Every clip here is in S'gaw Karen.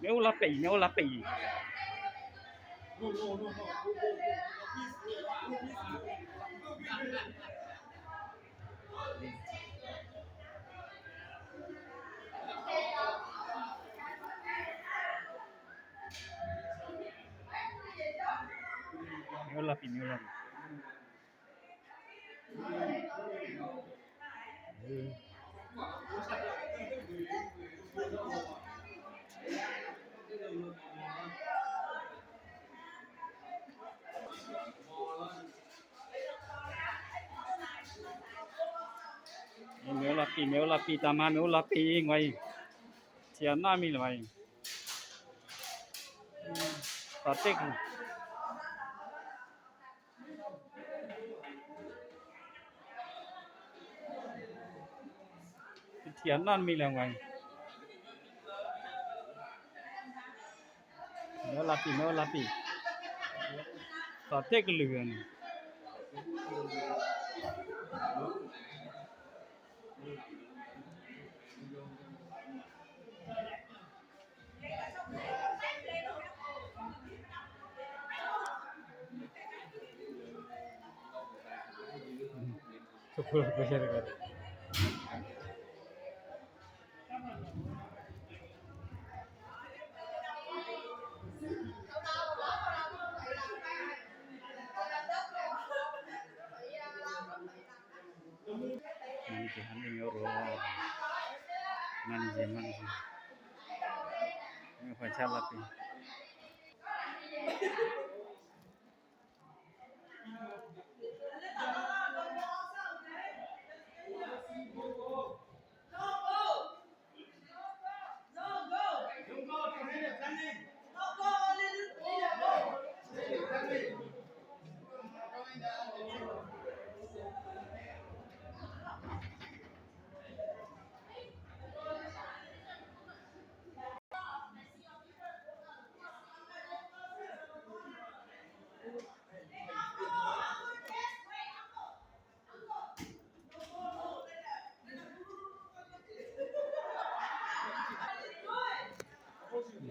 မ့ၢ်အိၣ်လၢပံးအံၤ, မ့ၢ်အိၣ်လၢပံးအံၤ. မ့ၢ်အိၣ်လၢပံး, မ့ၢ်အိၣ်လၢပံး. မ့ၢ်အိၣ်လၢပံး, မ့ၢ်အိၣ်လၢပံး, တၢ်မၤမ့ၢ်အိၣ်လၢပံးအံၤ, ထံၣ်အနီၢ်မံၤလၢၤဘၣ်အံၤ, သးတ့ၢ်ကလုာ်. ထံၣ်အနီၢ်မံၤလၢၤဝဲ, မ့ၢ်အိၣ်လၢပံး, မ့ၢ်အိၣ်လၢပံး, သးတ့ၢ်ကလုာ်န့ၣ်. Manager, manager, manager, manager. Manager. Manager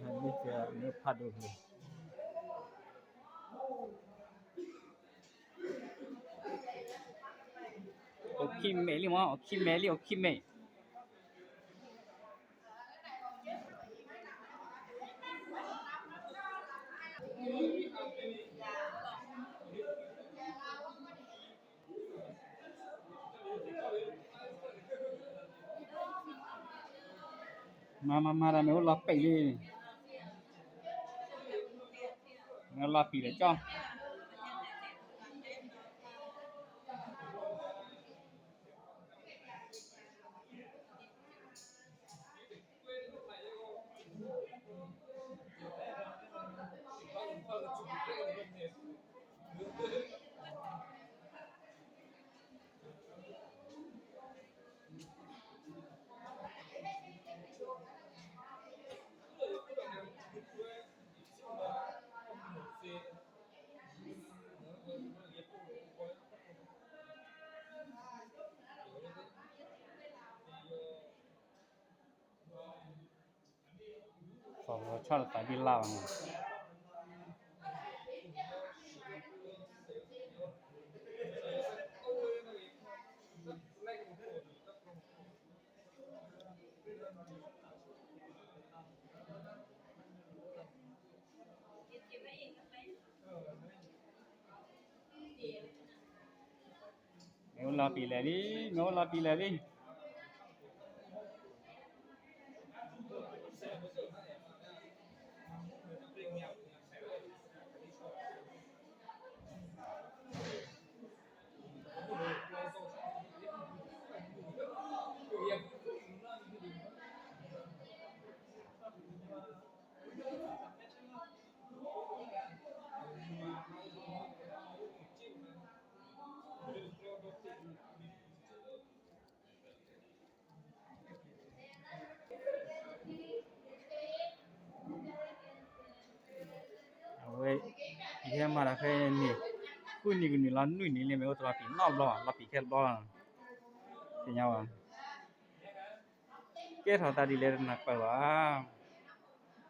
မ့ၢ်ဖးဒိၣ်ဖဲ အိၣ်ခံမဲာ်လံမး, အိၣ်ခံမဲာ်လံ, အိၣ်ခံမဲာ်. မၤမၤမၤဒီး မ့ၢ်အိၣ်လီၤပံာ်လံ, မ့ၢ်အိၣ်လီၤပံာ်လၢကၠီ သီၣ်လီၤဆီတသးဒ်လၢ်ဘၣ်န့ၣ်, မ့ၢ်အိၣ်လီၤပံာ်လဲၣ်လံ, မ့ၢ်အိၣ်လီၤပံာ်လဲၣ်လံ. အဝဲ ယဟဲမၤတၢ်ဖဲန့ၣ် ဃုနံၤကနံၤလီၤ နွံနံၤလံ မ့ၢ်အိၣ်တလီၤပံာ်နီတဘျီဘၣ်, လီၤပံာ်ခဲတဘျီလီၤ, သ့ၣ်ညါဘၣ်, ကဲထီၣ်သးဒ်လဲၣ်တနၢ်ပၢၢ်ဘၣ်.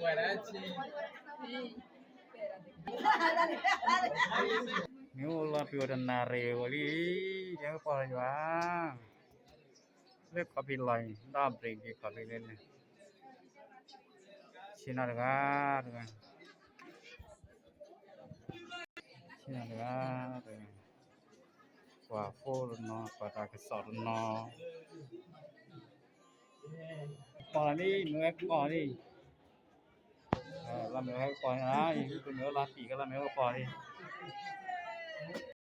မ့ၢ်အိၣ်လီၤပျံၤဝဲတနၣ်ရံၣ်ဝဲလံ, ယဟဲကပီၤလၢၤယွၤ, လၢခီၣ်ဖံးလီၤအံၤ ဒီး break က့ၤခီၣ်ဖံးလၢန့ၣ်, ဆ့ၣ်နီၤတဂၤ, တဂၤ, ဆ့ၣ်နီၤတဂၤ, တဂၤ, ကွၢ်ဖိတနီၤ ကွၢ်တၢ်ကစီၣ်တနီၤ, ကပီၤလံ မ့ၢ်ဝဲကပီၤလံ, လီၤမ့ၢ်ဝဲကပီၤန့ၣ်လီၤ, မ့ၢ်ဝဲလီၤပံာ်ကလီၤမ့ၢ်ဝဲကပီၤလံ.